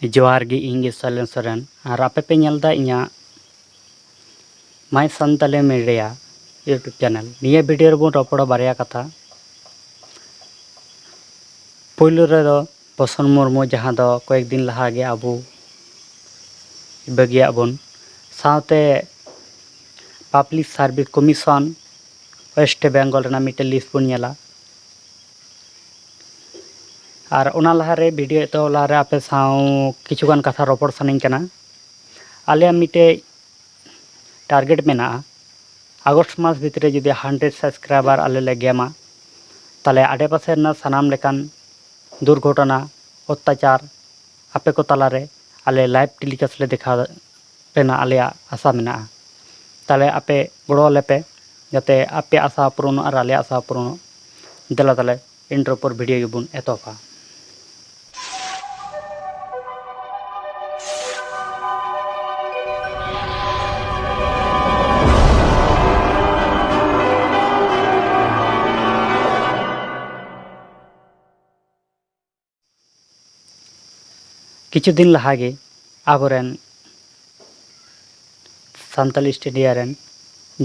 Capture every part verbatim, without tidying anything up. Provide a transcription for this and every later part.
ᱡᱚᱦᱟᱨ ᱜᱮ, ᱤᱧ ᱜᱮ ᱥᱚᱭᱞᱮᱱ ᱥᱚᱨᱮᱱ, ᱟᱨ ᱟᱯᱮ ᱯᱮ ᱧᱮᱞ ᱮᱫᱟ ᱤᱧᱟᱹᱜ My Santali Media YouTube channel᱾ ᱱᱤᱭᱟᱹ video ᱨᱮᱵᱚᱱ ᱨᱚᱯᱚᱲᱟ ᱵᱟᱨᱭᱟ ᱠᱟᱛᱷᱟ᱾ ᱯᱳᱭᱞᱳ ᱨᱮᱫᱚ ᱵᱚᱥᱚᱱ ᱢᱩᱨᱢᱩ, ᱡᱟᱦᱟᱸ ᱫᱚ ᱠᱚᱭᱮᱠ ᱫᱤᱱ ᱞᱟᱦᱟ ᱜᱮ ᱟᱵᱚ ᱵᱟᱹᱜᱤᱭᱟᱜ ᱵᱚᱱ, ᱥᱟᱶᱛᱮ Public Service Commission West Bengal ᱨᱮᱱᱟᱜ ᱢᱤᱫᱴᱮᱱ list ᱵᱚᱱ ᱧᱮᱞᱟ᱾ ᱟᱨ ᱚᱱᱟ ᱞᱟᱦᱟᱨᱮ, video ᱮᱛᱚᱦᱚᱵ ᱞᱟᱦᱟᱨᱮ ᱟᱯᱮ ᱥᱟᱶ ᱠᱤᱪᱷᱩᱜᱟᱱ ᱠᱟᱛᱷᱟ ᱨᱚᱯᱚᱲ ᱥᱟᱱᱟᱧ ᱠᱟᱱᱟ᱾ ᱟᱞᱮᱭᱟᱜ ᱢᱤᱫᱴᱮᱡ target ᱢᱮᱱᱟᱜᱼᱟ, August ᱢᱟᱥ ᱵᱷᱤᱛᱨᱤ ᱨᱮ ᱡᱩᱫᱤ hundred subscriber ᱟᱞᱮ ᱞᱮ ᱜᱮᱢᱟ, ᱛᱟᱦᱞᱮ ᱟᱰᱮᱯᱟᱥᱮ ᱨᱮᱱᱟᱜ ᱥᱟᱱᱟᱢ ᱞᱮᱠᱟᱱ ᱫᱩᱨᱜᱷᱚᱴᱚᱱᱟ, ᱚᱛᱛᱟᱪᱟᱨ ᱟᱯᱮ ᱠᱚ ᱛᱟᱞᱟᱨᱮ ᱟᱞᱮ live telecast ᱞᱮ ᱫᱮᱠᱷᱟᱣ ᱨᱮᱱᱟᱜ ᱟᱞᱮᱭᱟᱜ ᱟᱥᱟ ᱢᱮᱱᱟᱜᱼᱟ᱾ ᱛᱟᱦᱞᱮ ᱟᱯᱮ ᱜᱚᱲᱚ ᱟᱞᱮ ᱯᱮ, ᱡᱟᱛᱮ ᱟᱯᱮᱭᱟᱜ ᱟᱥᱟ ᱯᱩᱨᱚᱱᱚᱜ ᱟᱨ ᱟᱞᱮᱭᱟᱜ ᱟᱥᱟ ᱯᱩᱨᱚᱱᱚᱜ᱾ ᱫᱮᱞᱟ ᱛᱟᱦᱞᱮ intro ᱯᱚᱨ video ᱜᱮᱵᱚᱱ ᱮᱛᱚᱦᱚᱵᱟ᱾ ᱠᱤᱪᱷᱩ ᱫᱤᱱ ᱞᱟᱦᱟ ᱜᱮ ᱟᱵᱚᱨᱮᱱ ᱥᱟᱱᱛᱟᱞᱤ ᱥᱴᱮᱰᱤᱭᱟ ᱨᱮᱱ,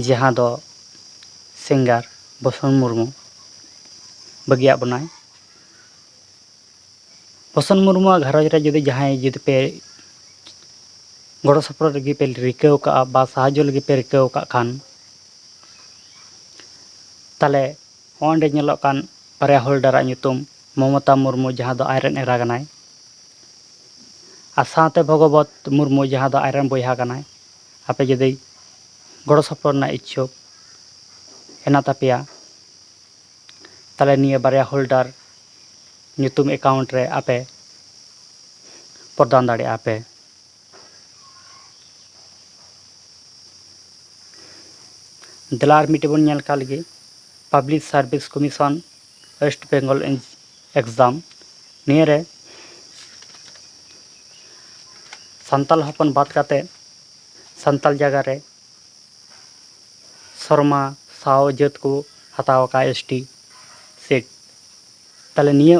ᱡᱟᱦᱟᱸ ᱫᱚ singer ᱵᱚᱥᱚᱱ ᱢᱩᱨᱢᱩ, ᱵᱟᱹᱜᱤᱭᱟᱜ ᱵᱚᱱᱟᱭ᱾ ᱵᱚᱥᱚᱱ ᱢᱩᱨᱢᱩᱣᱟᱜ ᱜᱷᱟᱨᱚᱸᱡᱽ ᱨᱮ ᱡᱩᱫᱤ ᱡᱟᱦᱟᱸᱭ ᱡᱩᱫᱤ ᱯᱮ ᱜᱚᱲᱚ ᱥᱚᱯᱚᱦᱚᱫ ᱞᱟᱹᱜᱤᱫ ᱯᱮ ᱨᱤᱠᱟᱹ ᱟᱠᱟᱫᱼᱟ ᱵᱟ ᱥᱟᱦᱟᱡᱽᱡᱚ ᱞᱟᱹᱜᱤᱫ ᱯᱮ ᱨᱤᱠᱟᱹ ᱟᱠᱟᱫ ᱠᱷᱟᱱ, ᱛᱟᱦᱚᱞᱮ ᱚᱸᱰᱮ ᱧᱮᱞᱚᱜ ᱠᱟᱱ ᱵᱟᱨᱭᱟ holder ᱟᱜ ᱧᱩᱛᱩᱢ, ᱢᱚᱢᱚᱛᱟ ᱢᱩᱨᱢᱩ, ᱡᱟᱦᱟᱸ ᱫᱚ ᱟᱡᱨᱮᱱ ᱮᱨᱟ ᱠᱟᱱᱟᱭ, ᱟᱨ ᱥᱟᱶᱛᱮ ᱵᱷᱚᱜᱚᱵᱚᱛ ᱢᱩᱨᱢᱩ, ᱡᱟᱦᱟᱸ ᱫᱚ ᱟᱡᱨᱮᱱ ᱵᱚᱭᱦᱟ ᱠᱟᱱᱟᱭ᱾ ᱟᱯᱮ ᱡᱩᱫᱤ ᱜᱚᱲᱚ ᱥᱚᱯᱚᱦᱚᱫ ᱨᱮᱱᱟᱜ ᱤᱪᱪᱷᱩᱠ ᱦᱮᱱᱟᱜ ᱛᱟᱯᱮᱭᱟ, ᱛᱟᱦᱚᱞᱮ ᱱᱤᱭᱟᱹ ᱵᱟᱨᱭᱟ holder ᱧᱩᱛᱩᱢ account ᱨᱮ ᱟᱯᱮ ᱯᱨᱚᱫᱟᱱ ᱫᱟᱲᱮᱭᱟᱜᱼᱟ ᱯᱮ᱾ ᱫᱮᱞᱟ ᱟᱨ ᱢᱤᱫᱴᱮᱱ ᱵᱚᱱ ᱧᱮᱞ ᱠᱟᱜ ᱞᱮᱜᱮ, Public Service Commission West Bengal exam᱾ ᱱᱤᱭᱟᱹ ᱨᱮ ᱥᱟᱱᱛᱟᱞ ᱦᱚᱯᱚᱱ ᱵᱟᱫ ᱠᱟᱛᱮ ᱥᱟᱱᱛᱟᱞ ᱡᱟᱭᱜᱟ ᱨᱮ ᱥᱚᱨᱢᱟ, ᱥᱟᱶ ᱡᱟᱹᱛ ᱠᱚ ᱦᱟᱛᱟᱣ ᱟᱠᱟᱫ ST seat᱾ ᱛᱟᱦᱚᱞᱮ ᱱᱤᱭᱟᱹ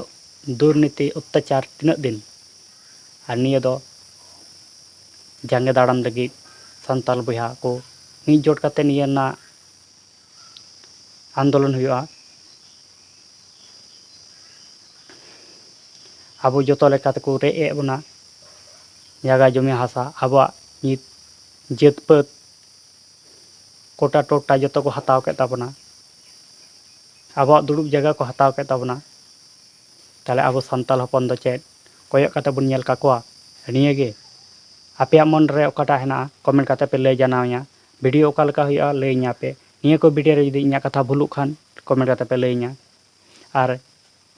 ᱫᱩᱨᱱᱤᱛᱤ, ᱚᱛᱛᱟᱪᱟᱨ ᱛᱤᱱᱟᱹᱜ ᱫᱤᱱ? ᱟᱨ ᱱᱤᱭᱟᱹ ᱫᱚ ᱡᱟᱸᱜᱮ ᱫᱟᱨᱟᱢ ᱞᱟᱹᱜᱤᱫ ᱥᱟᱱᱛᱟᱲ ᱵᱚᱭᱦᱟ ᱠᱚ ᱢᱤᱫ ᱡᱳᱴ ᱠᱟᱛᱮ ᱱᱤᱭᱟᱹ ᱨᱮᱱᱟᱜ ᱟᱱᱫᱳᱞᱚᱱ ᱦᱩᱭᱩᱜᱼᱟ᱾ ᱟᱵᱚ ᱡᱚᱛᱚ ᱞᱮᱠᱟ ᱛᱮᱠᱚ ᱨᱮᱡ ᱮᱫ ᱵᱚᱱᱟ, ᱡᱟᱭᱜᱟ ᱡᱚᱢᱤ ᱦᱟᱥᱟ, ᱟᱵᱚᱣᱟᱜ ᱱᱤᱛ ᱡᱟᱹᱛ ᱯᱟᱹᱛ ᱠᱳᱴᱟ ᱴᱳᱴᱟ ᱡᱚᱛᱚ ᱠᱚ ᱦᱟᱛᱟᱣ ᱠᱮᱫ ᱛᱟᱵᱚᱱᱟ, ᱟᱵᱚᱣᱟᱜ ᱫᱩᱲᱩᱵ ᱡᱟᱭᱜᱟ ᱠᱚ ᱦᱟᱛᱟᱣ ᱠᱮᱫ ᱛᱟᱵᱚᱱᱟ᱾ ᱛᱟᱦᱚᱞᱮ ᱟᱵᱚ ᱥᱟᱱᱛᱟᱲ ᱦᱚᱯᱚᱱ ᱫᱚ ᱪᱮᱫ ᱠᱚᱭᱚᱜ ᱠᱟᱛᱮ ᱵᱚᱱ ᱧᱮᱞ ᱠᱟᱠᱚᱣᱟ? ᱱᱤᱭᱟᱹ ᱜᱮ ᱟᱯᱮᱭᱟᱜ ᱢᱚᱱ ᱨᱮ ᱚᱠᱟᱴᱟᱜ ᱦᱮᱱᱟᱜᱼᱟ, ᱠᱚᱢᱮᱱᱴ ᱠᱟᱛᱮ ᱯᱮ ᱞᱟᱹᱭ ᱡᱟᱱᱟᱣ ᱤᱧᱟ᱾ ᱵᱷᱤᱰᱤᱭᱳ ᱚᱠᱟ ᱞᱮᱠᱟ ᱦᱩᱭᱩᱜᱼᱟ, ᱞᱟᱹᱭ ᱤᱧᱟ ᱯᱮ᱾ ᱱᱤᱭᱟᱹ ᱠᱚ ᱵᱷᱤᱰᱤᱭᱳ ᱨᱮ ᱡᱩᱫᱤ ᱤᱧᱟᱹᱜ ᱠᱟᱛᱷᱟ ᱵᱷᱩᱞᱩᱜ ᱠᱷᱟᱱ, ᱠᱚᱢᱮᱱᱴ ᱠᱟᱛᱮ ᱯᱮ ᱞᱟᱹᱭ ᱤᱧᱟ᱾ ᱟᱨ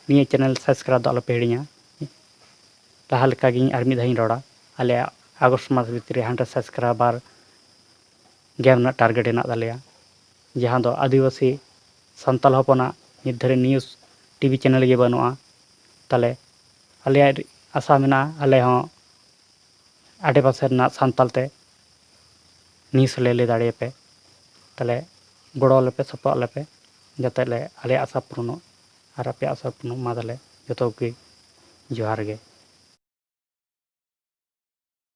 ᱱᱤᱭᱟᱹ ᱪᱮᱱᱮᱞ ᱥᱟᱵᱥᱠᱨᱟᱭᱤᱵᱽ ᱫᱚ ᱟᱞᱚᱯᱮ ᱦᱤᱲᱤᱧᱟ᱾ ᱞᱟᱦᱟ ᱞᱮᱠᱟᱜᱮ ᱤᱧ ᱟᱨ ᱢᱤᱫ ᱫᱷᱟᱣ ᱤᱧ ᱨᱚᱲᱟ, ᱟᱞᱮᱭᱟᱜ ᱟᱜᱚᱥᱴ ᱢᱟᱥ ᱵᱷᱤᱛᱨᱤ ᱨᱮ ᱦᱟᱱᱰᱨᱮᱰ ᱥᱟᱵᱥᱠᱨᱟᱭᱵᱟᱨ ᱜᱮᱢ ᱨᱮᱱᱟᱜ ᱴᱟᱨᱜᱮᱴ ᱦᱮᱱᱟᱜ ᱛᱟᱞᱮᱭᱟ, ᱡᱟᱦᱟᱸ ᱫᱚ ᱟᱹᱫᱤᱵᱟᱹᱥᱤ ᱥᱟᱱᱛᱟᱲ ᱦᱚᱯᱚᱱᱟᱜ ᱱᱤᱛ ᱫᱷᱟᱹᱨᱤᱡ ᱱᱤᱭᱩᱡᱽ ᱴᱤᱵᱷᱤ ᱪᱮᱱᱮᱞ ᱜᱮ ᱵᱟᱹᱱᱩᱜᱼᱟ᱾ ᱛᱟᱦᱞᱮ ᱟᱞᱮᱭᱟᱜ ᱟᱥᱟ ᱢᱮᱱᱟᱜᱼᱟ, ᱟᱞᱮ ᱦᱚᱸ ᱟᱰᱮᱯᱟᱥᱮ ᱨᱮᱱᱟᱜ ᱥᱟᱱᱛᱟᱲ ᱛᱮ ᱱᱤᱭᱩᱡᱽ ᱞᱮ ᱞᱟᱹᱭ ᱫᱟᱲᱮᱭᱟᱯᱮ᱾ ᱛᱟᱦᱞᱮ ᱜᱚᱲᱚ ᱟᱞᱮᱯᱮ, ᱥᱟᱯᱚᱨᱴ ᱟᱞᱮᱯᱮ, ᱡᱟᱛᱮ ᱞᱮ, ᱟᱞᱮᱭᱟᱜ ᱟᱥᱟ ᱯᱩᱨᱚᱱᱚᱜ ᱟᱨ ᱟᱯᱮᱭᱟᱜ ᱟᱥᱟ ᱯᱩᱨᱚᱱᱚᱜ᱾ ᱢᱟ ᱛᱟᱦᱞᱮ ᱡᱚᱛᱚ ᱠᱚᱜᱮ ᱡᱚᱦᱟᱨ ᱜᱮ᱾